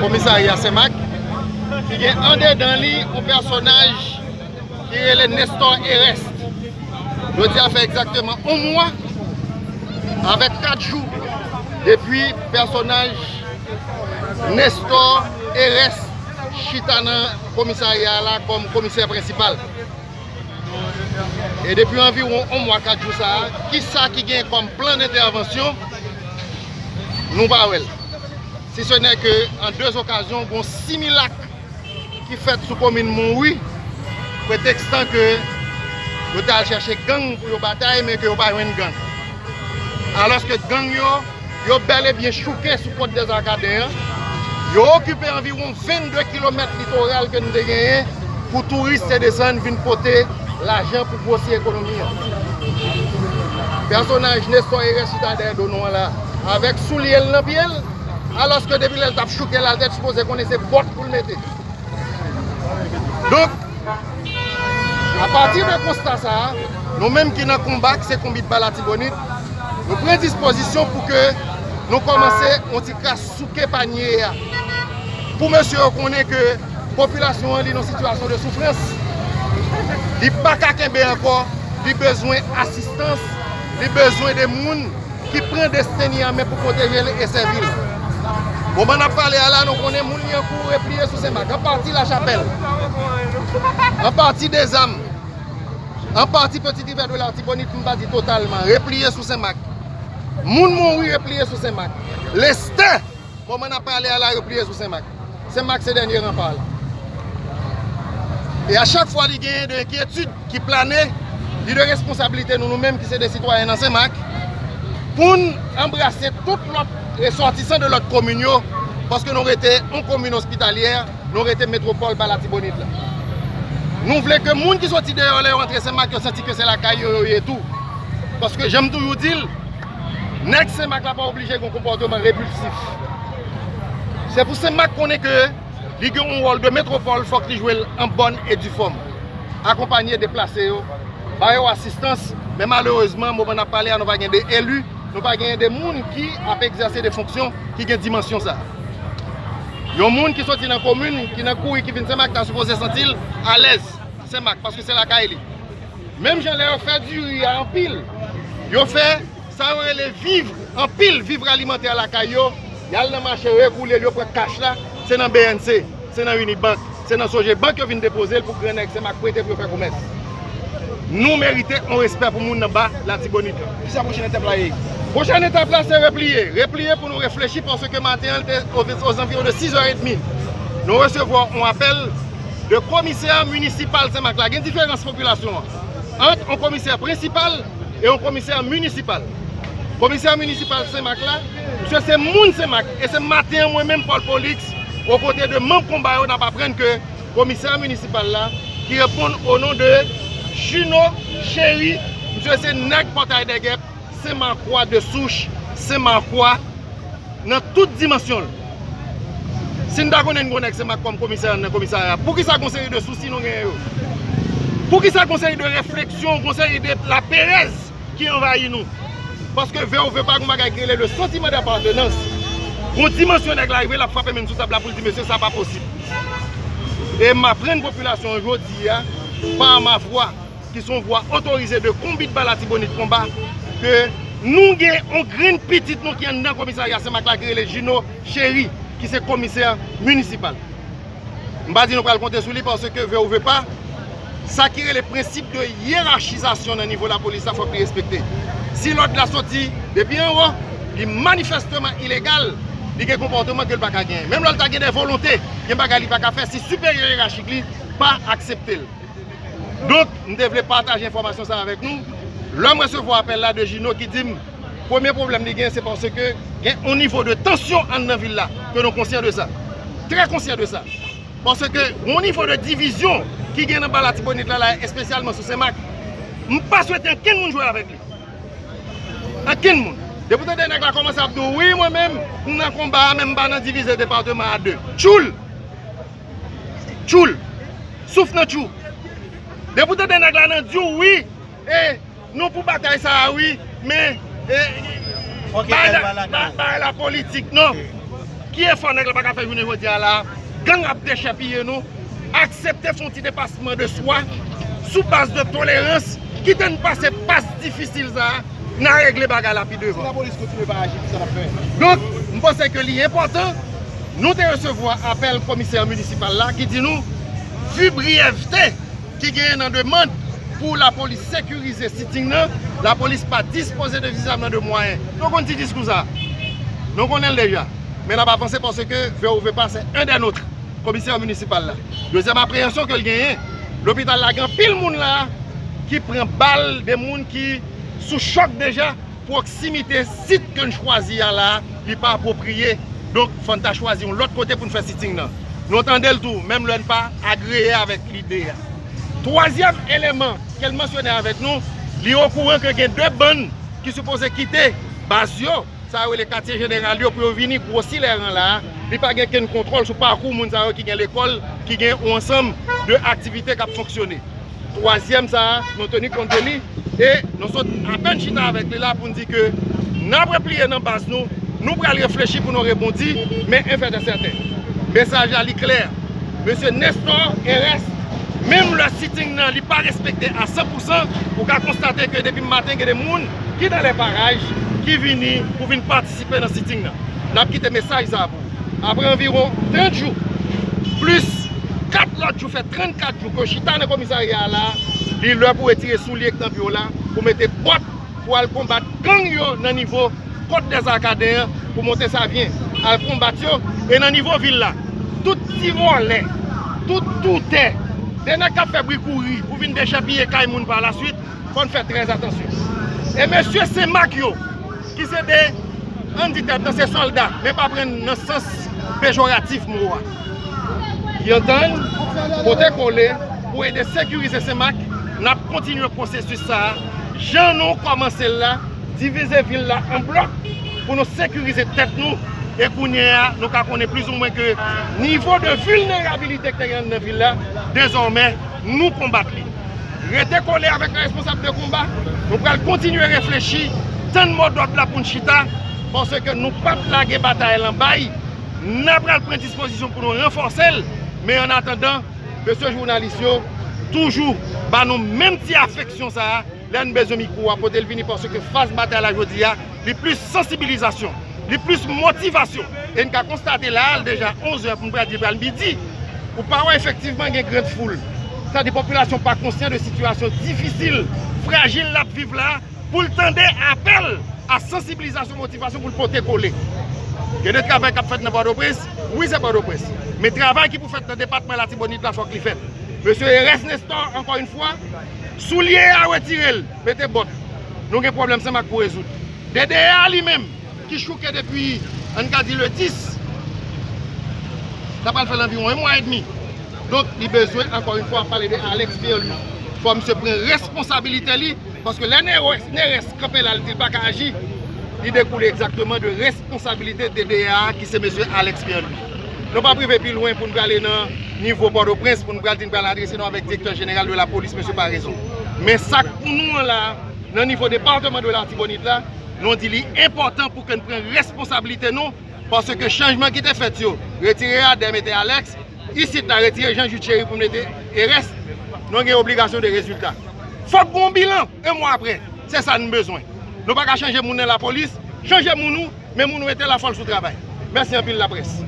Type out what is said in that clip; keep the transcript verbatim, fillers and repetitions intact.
Komisarya Senmak, ki gen andedan li yon pèsonaj ki rele Nestor Erest. Jodi a fè egzakteman yon mwa avèk kat jou depi pèsonaj Nestor Erest chita nan komisarya a la kòm komisè prensipal. E depi anviwon yon mwa, kat jou sa a, kisa ki gen kòm plan dentèvansyon, nou pa wè l. Si ce n'est que an de okazyon, gen yon similak ki fèt sou komin Monwi, pretekstan ke yo t al chèche gang pou yo batay, men ke yo pa jwenn gang. Alòske gang yo, yo bèl e byen chouke sou Côte des Arcadins an. Yo okipe anviwon vennde kilomèt litoral ke nou te genyen pou touris te desann vin pote lajan pou gwosi ekonomi an. Pèsonaj Nestor Erest chita dèyè do nou an la, avèk soulye l nan pye l, alòske depi lè l t ap chouke la, l te sipoze konnen se bòt pou l mete. Donk, apati de konsta sa a, nou menm ki nan konba, ki se Konbit Ba Latibonit, nou pran dispozisyon pou ke nou kòmanse yon ti kras souke panye a. Pou mesye yo konnen ke popilasyon an li nan sitiyasyon de soufrans. Li pa ka kenbe ankò, li bezwen asistans, li bezwen de moun ki pran desten li an men pou pwoteje l e sèvi l. Moman n ap pale a la, nou konnen moun li an kou repliye sou Senmak, an pati Lachapèl, an pati Dezam, an pati Petit Rivière de Latibonit, m pa di totalman, repliye sou Senmak. Moun Monwi repliye sou Senmak. Lestè, moman n ap pale a la, repliye sou Senmak. Senmak se dènye ranpa la. E a chak fwa li genyen de enkyetid ki plane, li de responsablite nou, nou menm ki se de sitwayen nan Senmak, pou n anbrase tout lòt resòtisan de lòt komin yo, paske nou rete yon komin ospitalyè, nou rete metwopòl Ba Latibonit la. Nou vle ke moun ki soti deyò, lè yo antre Senmak, yo santi ke se lakay yo yo ye tou. Paske, jan m toujou di l, nèg Senmak la pa oblije gen yon konpòteman repilsif. Se pou Senmak konnen ke li gen yon wòl de metwopòl, fòk li jwe l an bòn e di fòm. Akonpanye deplase yo, ba yo asistans, men malerezman, moman n ap pale a, nou pa gen de eli, nou pa gen de moun ki ap egzèse de fonksyon ki gen dimansyon sa. Yon moun ki soti nan komin, ki nan kouri, ki vin Senmak, ta sipoze santi l alèz Senmak, paske se lakay li. Menm jan lè yo fè diri a anpil, yo fè sa yo rele viv anpil, viv alimantè lakay yo, y al nan mache, regoule l, yo pran kach la, se nan B N C, se nan Unibank, se nan Sogebank yo vin depoze l pou grannèg Senmak prete pou yo fè komès. Nou merite yon respè pou moun nan Ba Latibonit. Kisa pwochèn etap la ye? Pwochèn etap la se repliye. Repliye pou nou reflechi paske maten an, l te o, ozanviwon de sis è edmi. Nou resevwa yon apèl de komisè minisipal Senmak la. Gen diferans popilasyon an ant yon komisè prensipal e yon komisè minisipal. Komisè minisipal Senmak la, misye se moun Senmak. E se maten an, mwen menm, Paul Paulix, o kote de manm konba yo, n ap aprann ke komisè minisipal la, ki reponn o non de Juno Chéry, misye se nèg Pòtay dè Gèp, Senmakwa de souch, Senmakwa nan tout dimansyon l. Si n ta konnen n gon nèg Senmak kòm komisè nan komisarya, poukisa gon seri de sousi nou genyen yo? Poukisa gon seri de refleksyon, gon seri de laperèz ki anvayi nou? Paske vle ou vle pa, gon bagay ki rele le sentiment d'appartenance. Gon dimansyon nèg la rive, l ap frape men sou tab la pou l di, mesye, sa pa posib. E m aprann popilasyon an jodi a, par ma voix, ki se yon vwa otorize de Konbit Ba Latibonit Konba, ke nou gen yon grenn pitit nou ki anndan komisarya Senmak la ki rele Juno Chéry, ki se komisè minisipal. M pa di nou pral konte sou li paske vle ou vle pa, sa ki rele prensip de yerachizasyon nan nivo lapolis la fòk li respekte. Si lòd la soti depi anwo, li manifèsteman ilegal, li gen konpòteman ke l pa ka genyen. Menm lè l ta gen de volonte, gen bagay li pa ka fè si siperyè yerachik li pa aksepte l. Donk, m te vle pataje enfòmasyon sa avèk nou. Lè m resevwa apèl la de Juno ki di m, premye pwoblèm li gen, se paske gen yon nivo de tansyon anndan vil la, ke nou konsyan de sa. Trè konsyan de sa. Paske yon nivo de divizyon ki gen nan Ba Latibonit la, la, espesyalman sou Senmak, m pa swete ankenn moun jwe avèk li. Ankenn moun. Depi w tande nèg la kòmanse ap di w, wi, mwen menm, m nan konba a, men m pa nan divize depatman a de. Tchoul! Tchoul! Souf nan tchou! Depi w tande nèg la nan di w, wi, e, nou pou batay sa a, wi, men, e, bay la, bay la politik, non. Ki efò nèg la pa ka fè jounen jodi a la? Gang ap dechèpiye nou. Aksepte fè yon ti depasman de swa sou baz de tolerans. Kite n pase pas difisil sa a, n a regle bagay la pi devan. Si lapolis kontinye pa aji, kisa n ap fè? Donk, m panse ke li enpòtan. Nou te resevwa apèl komisè minisipal la ki di nou, vu briyèvte ki genyen nan demann pou lapolis sekirize sitting nan, lapolis pa dispoze de zam nan de mwayen. Nou konn ti diskou sa. Nou konnen l deja. Men n ap avanse paske vè ou vè pa, se un des nôtres, komisè minisipal la. Dezyèm apreyansyon ke l genyen, lopital la gen anpil moun la ki pran bal, de moun ki sou chòk deja. Pwoksimite sit ke n chwazi a la, li pa apwopriye. Donk, fò n ta chwazi yon lòt kote pou n fè sitting nan. Nou tande l tou, menm lè n pa agreye avèk lide a. Twazyèm eleman ke l mansyone avèk nou, li okouran ke gen de bann ki sipoze kite baz yo, sa yo rele katye jeneral yo, pou yo vini gwosi lè ran la a. Li pa gen kenn kontwòl sou pakou moun sa yo ki gen lekòl, ki gen yon ansanm de aktivite k ap fonksyone. Twazyèm sa a, nou teni kont de li e nou sot apèn chita avèk li la pou n di ke n ap repliye nan baz nou, nou pral reflechi pou nou rebondi, men en fait est certain, mesaj la li klè. Mesye Nestor Erès, menm lè sitting nan li pa respekte a san pou san, ou ka konstate ke depi maten gen de moun ki nan lè paraj ki vini pou vin patisipe nan sitting nan. N ap kite mesaj sa a pou ou. Apre anviwon trant jou, plis kat lòt jou, fè trannkat jou ke w chita nan komisarya a la, li lè pou w retire soulye k nan pye w la, pou w mete bòt, pou w al konbat gang yo nan nivo Kòt dèzakaden an, pou monte Savyen, al konbat yo, e nan nivo vil la, tout ti vòlè, tout toutè, de nèg k ap fè bri kouri pou vin dechèpiye kay moun pa laswit, fò n fè trè atansyon. E mesye Senmak yo, ki se de, ann di tèt nan se sòlda, men pa pran nan sans pejoratif mo a. Ki antann, pote kole pou ede sekirize Senmak, n ap kontinye pwosesis sa a, jan nou kòmanse l la, divize vil la an blòk pou nou sekirize tèt nou, e kounye a, nou ka konnen plizoumwen ke nivo de vilnerabilite ki te gen anndan vil la, dezòmè, nou konbat li. Rete kole avèk responsab de konba. Nou pral kontinye reflechi, tann modòd la pou n chita, paske nou p ap lage batay lan bay. N a pral pran dispozisyon pou nou ranfòse l, men annatandan, mesye jounalis yo, toujou ba nou menm ti afeksyon sa a, lè n bezwen mikwo a, pote l vini, paske faz batay la jodi a, li plis sansibilizasyon, li plis motivasyon. E n ka konstate la, l deja onz è, pou n pral di pral midi, ou pa wè efektivman gen grand foul. Sa di popilasyon pa konsyan de sitiyasyon difisil, frajil l ap viv la, pou l tande apèl a sansibilizasyon, motivasyon pou l pote kole. Gen de travay k ap fèt nan Pòtoprens, wi, se Pòtoprens. Men travay ki pou fèt nan depatman Latibonit la, fòk li fèt. Mesye Erès Nestor, ankò yon fwa, soulye a retire l, mete bòt. Nou gen pwoblèm Senmak pou rezoud. D D A li menm, ki chouke depi, ann ka di le dis, sa pral fè l anviwon yon mwa edmi. Donk, li bezwen, ankò yon fwa, pale de Alex Pierre Louis. Fò misye pran responsabilite li, paske lè Nerès, Nerès kanpe la, li di l pa ka aji, li dekoule egzakteman de responsabilite D D A a, ki se mesye Alex Pierre Louis. Nou p ap rive pi lwen pou n prale nan nivo Pòtoprens, pou n pral di n pral adrese nou avèk direktè jeneral de lapolis, mesye Paraison. Men sa k pou nou an la, nan nivo depatman de Latibonit la, nou di li enpòtan pou ke n pran responsabilite nou, paske chanjman ki te fèt yo, retire Ader, mete Alex, isit la, retire Jean Jude Chéry pou mete Erès, nou gen obligasyon de rezilta. Fòk gen yon bilan, yon mwa apre. Se sa n bezwen. Nou pa ka chanje moun nan lapolis, chanje moun ou, men moun ou mete la fò l sou travay. Mèsi anpil, laprès.